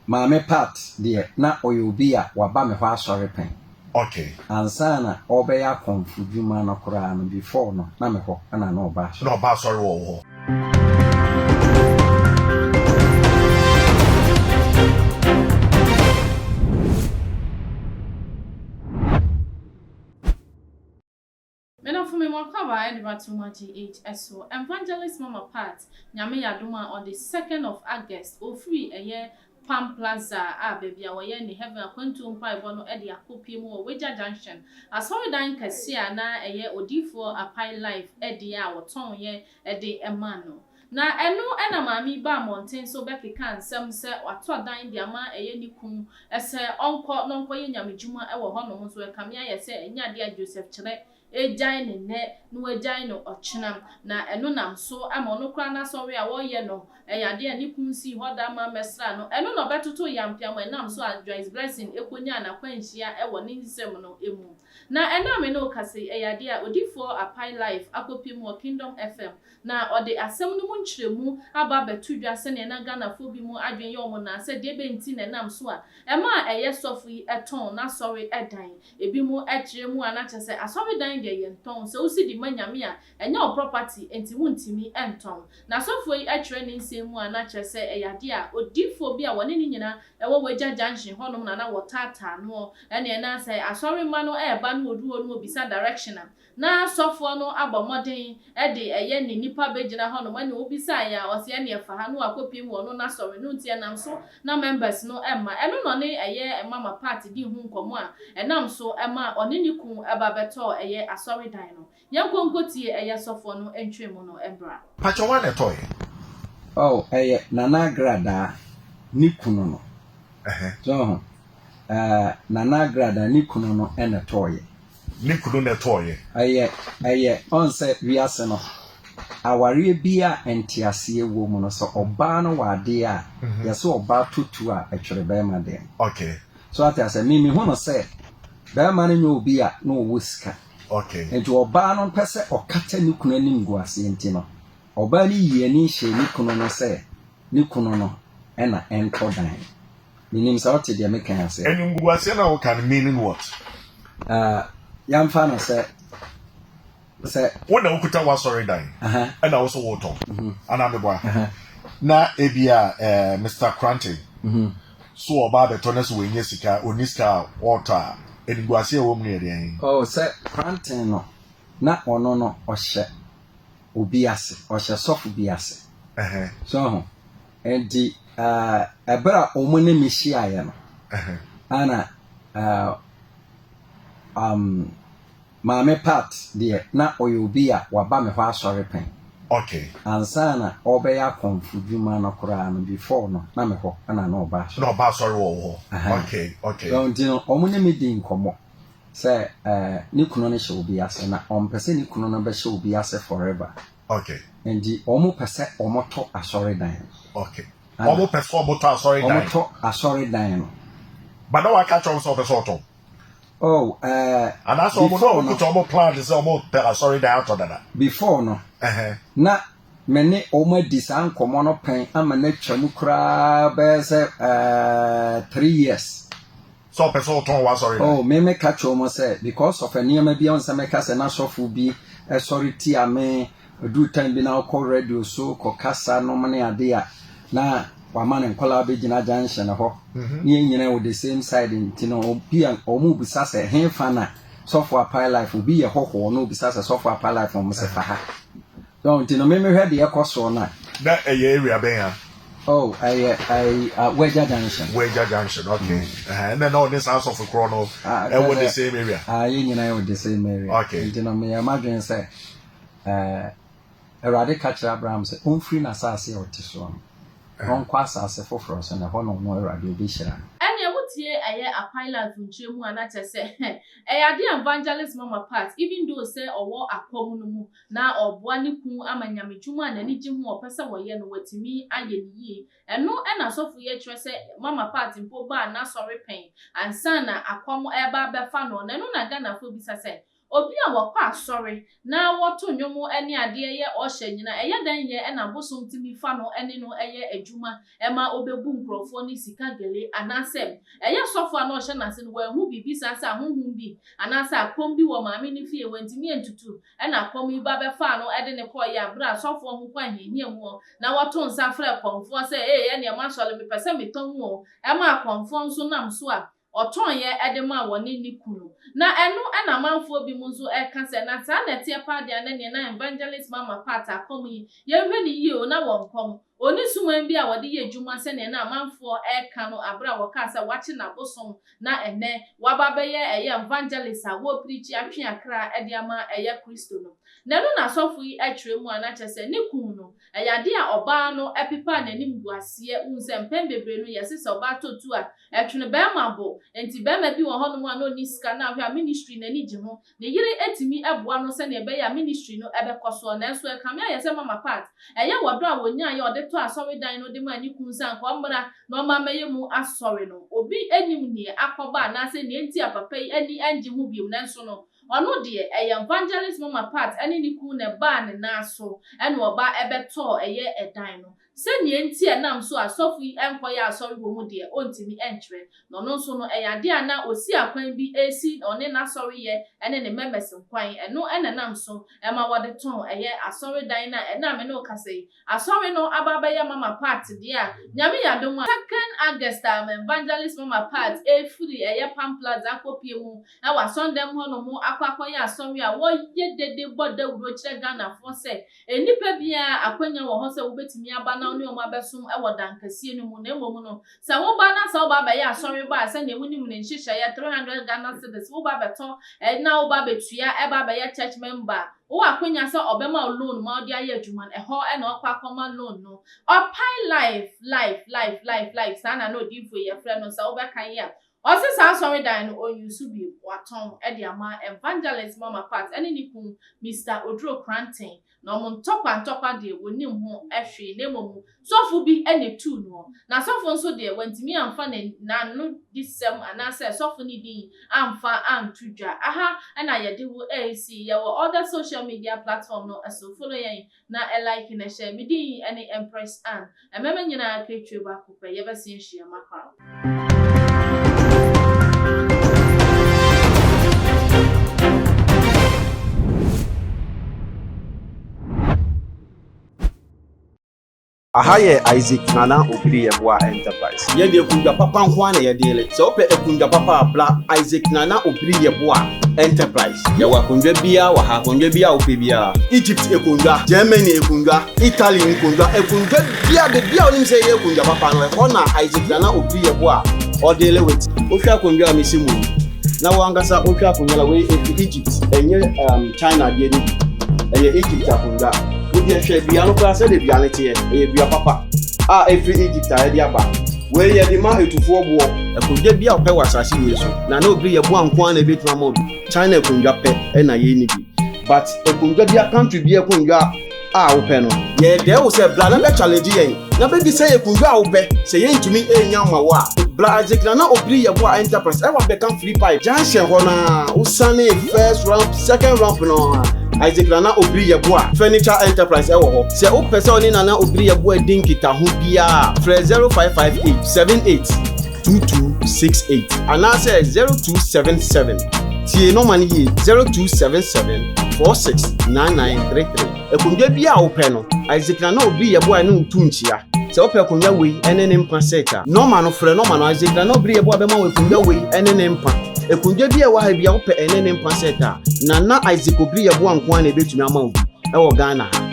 Maame Pat deɛ, na ɔyɛ obi a waba me hɔ asɔre pɛn. Okay. Ansa na ɔrebɛyɛ akɔmfo dwuma no koraa no, before no, na me hɔ na na ɔba asɔre. Na ɔba asɔre wɔ wo hɔ. Me dɔfo me moakɔ aba de ba Tuma GH so Evangelist Mama Pat Nyame yɛ adom a on the second of August ofiri ɛyɛ Palm Plaza a baabi a wɔyɛ ne Heaven akwantuo mpaebɔ no de akɔ pie mu wɔ Wagya Junction asɔredan kɛseɛ a na ɛyɛ Odiyifoɔ Apai Life deɛ a wɔtɔn yɛ de ma no. Na ɛno na maame yi baa mmɔnten so bɛkekaa nsɛm sɛ watɔ dan de ama ɛyɛ ne kunu sɛ ɔnkɔ na ɔnkɔyɛ nyamedwuma wɔ hɔnom nso ɛkame ayɛ sɛ ɛnyɛ adeɛ a Joseph Kyerɛ regyae no nnɛ na wagyae no ɔkyena. Na ɛno nam so ama ɔno koraa n'asɔre a ɔreyɛ no ɛyɛ adeɛ a ne kunu sii hɔ da ma mmɛsraa no. Ɛno na ɔbɛtotoo yampeam a ɛnam so a Joyce Blessing kɔnyaa n'akwanhyia wɔ ne nsɛm no mu. Na ɛno a me ne wo kasa yi ɛyɛ adeɛ a Odiyifoɔ Apai Life akɔpue mu wɔ Kingdom FM Na ɔde asɛm no mu nkyerɛmu aba abɛto dwa sɛdeɛ na Ghanafoɔ binom adwene yɛ wɔn naa sɛ deɛ bɛn nti na ɛnam so a ɛmaa ɛyɛ sɔfo yi tɔn n'asɔre dan. Ebinom kyerɛ mu a na kyerɛ sɛ asɔre dan deɛ yɛntɔn, sɛ wosi de ma Nyame a ɛnyɛ wo property nti wontumi ntɔn. Na sɔfoɔ yi kyerɛ ne nsɛm mu a na kyerɛ sɛ ɛyɛ adeɛ a odiyifoɔ bi a wɔne no nyina wɔ Wagya Junction hɔnom na na wɔtaataa noɔ ɛneɛ na sɛ asɔre mma no reba na wɔduru hɔ na wɔbisa direction a Na sɔfoɔ no abɔ mmɔden de ɛyɛ ne nipa bɛgyina hɔ nom ɛne wobisaeɛ a ɔse ɛneɛ fa ha na wakɔpiem wɔ ɔno n'asɔre no nti ɛnam so na members no mma ɛno na ɔne ɛyɛ mama part dii ho nkɔmmɔ a ɛnam so ma ɔne ne kun ba bɛtɔɔ ɛyɛ asɔredan no. Yɛnkɔ nkɔtie ɛyɛ sɔfoɔ no nkyerɛmu no mbra. Pakyɛ wan na ɛtɔeɛ? Oh ɛyɛ Nana Agradaa ne kunu no. So woahu? Ɛɛ Nana Agradaa ne kunu no na ɛtɔeɛ. Ne kunu na ɛtɔeɛ. Ɛyɛ, ɛyɛ, ɔn sɛ wiase no, awareɛ bi a nteaseɛ wɔ mu no, sɛ ɔbaa no wɔ adeɛ a, yɛse ɔbaa tɔ tuo a, ɛtwere bɛrima deɛ. Okay. So ate aseɛ? Me, mehu no sɛ, bɛrima no nyɛ obi a na ɔwɔ sika. Okay. Nti ɔbaa no mpɛ sɛ ɔkata ne kunu animguaseɛ nti no, ɔbaa no yii ani hyɛɛ ne kunu no sɛ, ne kunu no na ɛntɔ dan. Menim sɛ wote deɛ meka yi ase. Animguaseɛ no a woka no meaning what? Uh, yɛmfa no sɛ sɛ. Wo na wokuta w'asɔredan ɛna wo so wotɔn mhm. anaa meboa na ebia eh, Mr. Krante mhm. so ɔba abɛtɔ na sɛ wɔnyɛ sika ɔnni sika a ɔretɔ a animguaseɛ ɛwɔ mu no yɛ deɛn? Oh, sɛ Krante no na ɔno no ɔhyɛ obi ase, ɔhyɛ sɔfo bi ase. So ho. Enti ɛberɛ a wɔn ne me hyiaeɛ no, ana um, Maame Pat deɛ na ɔyɛ obi a waba me hɔ asɔre pɛn. Okay. Ansa na ɔrebɛyɛ akɔmfo dwuma no koraa no, before no, na me hɔ na na ɔba asɔre. Na ɔba asɔre wɔ wo hɔ. Okay, okay. So nti no, wɔn ne me di nkɔmmɔ sɛ ne kunu no hyɛ obi ase na ɔmpɛ sɛ ne kunu no bɛhyɛ obi ase forever. Okay. Nti wɔn pɛ sɛ wɔn tɔ asɔredan no. Okay. Wɔn pɛ sɛ wɔn tɔ asɔredan. Wɔn tɔ asɔredan no. But na waka kyerɛ wɔn sɛ ɔpɛ sɛ ɔtɔn. Oh, ɛɛ. Uh, Anaasɛ wɔn na wɔn kuta wɔn plan de sɛ wɔn pɛ asɔredan atɔ dada. Before no. Uh -huh. Na me ne wɔn adi saa nkɔmɔ no pɛn ama no atwa mu koraa bɛyɛ sɛ ɛɛ uh, 3 years. Sɛ ɔpɛ sɛ ɔtɔn w'asɔre dan. Oh, me me ka kyerɛ wɔn sɛ because of nneɛma bi a wɔn sɛ mɛka sɛ n'asɔfo bi sɔre tia me, ɛduru time bi na ɔkɔ radio so kɔ kasa nom ne ade a, na wama ne nkwadaa bɛgyina junction hɔ. Ne yɛn nyinaa wɔ the same side nti no obi a wɔn bisa sɛ hefa na sɔfo Apai Life, obi yɛ hɔhoɔ na obisa sɛ sɔfo Apai Life, wɔn sɛ fa ha. So nti no me mehwɛ deɛ ɛkɔ soɔ no a. Na ɛyɛ area bɛn a? Oh, ɛyɛ ɛyɛ uh, Wagya Junction. Wagya Junction, okay. Ɛnna na ɔne saa asɔfo korɔ no ɛwɔ the same area. Ah, yɛn nyinaa wɔ the same area. Okay. Nti no meyɛ m'adwene sɛ ɛɛ Awurade ka kyerɛ Abraham sɛ ɔmfiri n'asase a ɔte soɔ no na ɔnkɔ asase foforɔ so na ɛhɔ na ɔno Awurade ɔbɛhyira no. Ɛneɛ mo tie ɛyɛ a Pilate nkyerɛ mu a na kyerɛ sɛ ɛyɛ adeɛ a Evangelist Mama Pat even though sɛ ɔwɔ akɔm no mu na ɔreboa ne kunu ama nyamedwuma a n'ani gye ho a ɔpɛ sɛ ɔyɛ no, watumi ayɛ no yie. Ɛno na asɔfo yi kyerɛ sɛ Mama Pat mpo baa n'asɔre pɛn ansa na akɔm reba abɛfa no. Na ɛno na Ghanafoɔ bisa sɛ, Obi a wɔkɔ asɔre na wɔto nnwom ne adeɛ yɛ ɔhyɛ nyina, ɛyɛ dɛn yɛ na bosom tumi fa no ne no yɛ adwuma ma ɔbɛbu nkurɔfoɔ ne sika gele? Anaasɛ ɛyɛ sɔfo a na ɔhyɛ n'ase no wanhu biribi saa sɛ ahonhom bi anaasɛ akɔm bi wɔ maame no fie, wantumi antutu ɛna akɔm yi ba bɛfaa no de no kɔeɛ a berɛ a sɔfoɔ ho kɔ ahiahia muɔ na wɔto nsa frɛ kɔmfoɔ sɛ ee ɛneɛ m'asɔre mepɛ sɛ metɔn o, ɛma akɔmfoɔ nso nam so a ɔtɔeɛ de maa wɔne ne kunu. Na ɛno na amanfoɔ binom nso reka sɛ, na saa na ɛteɛ paa deɛ a na neɛ na Evangelist Mama Pat akɔm yi, yɛnhwɛ no yie o, na wɔnkɔm. Ɔnni suman bi a wɔde yɛ adwuma sɛdeɛ na amanfoɔ reka no aberɛ a wɔkaa sɛ wakye n'abosom na ɛnnɛ waba abɛyɛ ɛyɛ Evangelist a wɔrepreachi atwe akra de ama ɛyɛ Kristo no. Na ɛno na asɔfo yi kyerɛ mu a na kyerɛ sɛ ne kunu no, ɛyɛ adeɛ a ɔbaa no pepaa n'animguaseɛ. Wohu sɛ mpɛn bebree no yɛse sɛ ɔbaa tɔ tuo a, Ɛtwene bɛɛma bo, enti bɛɛma bi wɔ hɔnom a na ɔnni sika na ahwɛ a ministry n'ani gye ho. Ne yere tumi boa no sɛnea ɛbɛyɛ a ministry no bɛkɔ soɔ. Nanso ɛkame ayɛ sɛ Mama Pat, ɛyɛ wɔdɔ a wɔnyaeɛ a ɔde tɔɔ asɔredan no de maa ne kunu sɛ anka ɔmmra na ɔmma mmɛyɛ mu asɔre no. Obi nnim neɛ akɔba anaasɛ neɛ nti a papa yi ani nnye ho biom nanso no, ɔno deɛ ɛyɛ Evangelist Mama Pat ne ne kunu na ɛbaa ne nan so na ɔba bɛtɔɔ ɛyɛ ɛdan no. Sɛ nea enti a ɛnam so a sɔfo yi nkɔyɛ asɔre wɔ mu deɛ, ɔntumi nkyerɛ. Na ɔno nso no, ɛyɛ adeɛ a na ɔsi akwan bi resi ɔne n'asɔreyɛ ne ne members nkwan. Ɛno na ɛnam so ma wɔde tɔn ɛyɛ asɔredan no a ɛnnɛ a me ne wo kasa yi, asɔre no aba abɛyɛ Mama Pat deɛ a, Nyame yɛ adom a, Second August a Evangelist Mama Pat refiri ɛyɛ Palm Plaza akɔpue mu wɔ asɔndɛm hɔnom akɔ akɔyɛ asɔre a wɔyɛ dede bɔ dawuro kyerɛ Ghanafoɔ sɛ Nnipa biara akwanya wɔ hɔ sɛ wobetumi aba na wo ne wɔn abɛsom wɔ dan kɛseɛ no mu, na mmom no, sɛ woba na sɛ woba abɛyɛ asɔre ba a, sɛdeɛ wonim no nhyehyɛeɛ, 300 Ghana cedis, woba abɛtɔ na woba abɛtua ɛba abɛyɛ church member a, wowɔ akwanya sɛ ɔbɛma wo loan ma wode ayɛ adwuma no, ɛhɔ na ɔkɔ akɔma loan no. Ɔpae life, life, life, life, life, saa na na odiyifoɔ yi yɛfrɛ no, sɛ wobɛkan yi a, Ɔse saa asɔredan no ɔnuse bio, watɔn de ama Evangelist Mama Pat ne ne kunu Mister Oduro Kranten, na wɔn ntɔkwa ntɔkwa deɛ wɔnnim ho hwee na mmom sɔfo bi na ɛtuu noɔ, na sɔfo nso deɛ wantumi amfa n'anodisɛm anaasɛ sɔfo no din amfa anto dwa. Aha na yɛde wo resi, yɛwɔ other social media platform no so, follow yɛn Na ɛ like na hyɛ. Me din ne Empress Ann. Ɛmɛmɛ nyinaa kretwe baako pɛ. Yɛbɛsen ahyia makra. Aha yɛ Isaac Nana Obiri Yeboah Enterprise. Yɛn deɛ akundwa papa nko ara na yɛdeele. Sɛ wopɛ akundwa papa a, bra Isaac Nana Obiri Yeboah Enterprise. Yɛwɔ akondwa biara wɔ ha, akondwa biara a wopɛ biara. Egypt akondwa, Germany akondwa, Italy nkondwa, akondwa biara, baabi a wonim sɛ yɛyɛ akondwa papa no, ɛhɔ na Isaac Nana Obiri Yeboah ɔdeale with. Wohwɛ akondwa a mesi mu yi, na wo ankasa wohwɛ akondwa no a, wei ɛfiri Egypt, ɛnyɛ um, China adeɛ no bi. Ɛyɛ Egypt akondwa. Wodeɛ hwɛ dua no koraa sɛdeɛ dua no teɛ, ɛyɛ dua papa a ɛfiri Egypt a yɛde aba. Wei yɛde ma atufoɔ boɔ. Akondwa bi a wopɛ wɔ asase wei so na na obiri yɛboa nko ara na ebetumi ama obi. China akondwa pɛ na yɛnni bi. But akondwa bia country bi akondwa a wopɛ no. Yɛdɛɛ wo sɛ bra na bɛ challenge yɛn na bɛbisa yɛn akondwa a wopɛ sɛ yɛntumi nnya mma wo a. Bra Isaac Nana Obiri Yeboah Enterprise ɛwɔ Abɛka Free Pipe junction hɔ no ara wosane first ramp second ramp no ara Isaac Nana Obiri Yeboah Furniture Enterprise ɛwɔ hɔ. Sɛ wopɛ sɛ ɔne Nana Obiri Yeboah di nkitaho biara a, frɛ 0558 78 2268 anaasɛ 0277, tie nɔma no yie, 0277 46 9933. Akonnwa biara a wopɛ no, Isaac Nana Obiri Yeboah ne wo tu nkyia. Sɛ wopɛ akonnwa wei ne ne mpa set a, nɔma no, frɛ nɔma no, Isaac Nana Obiri Yeboah bɛma wo akonnwa wei ne ne mpa. Akonnwa bi a ɛwɔ ha biara wopɛ ɛne ne mpa set a, Nana Isaac Obiri Yeboah nko ara na ɛbɛtumi ama wo bi wɔ Ghana ha.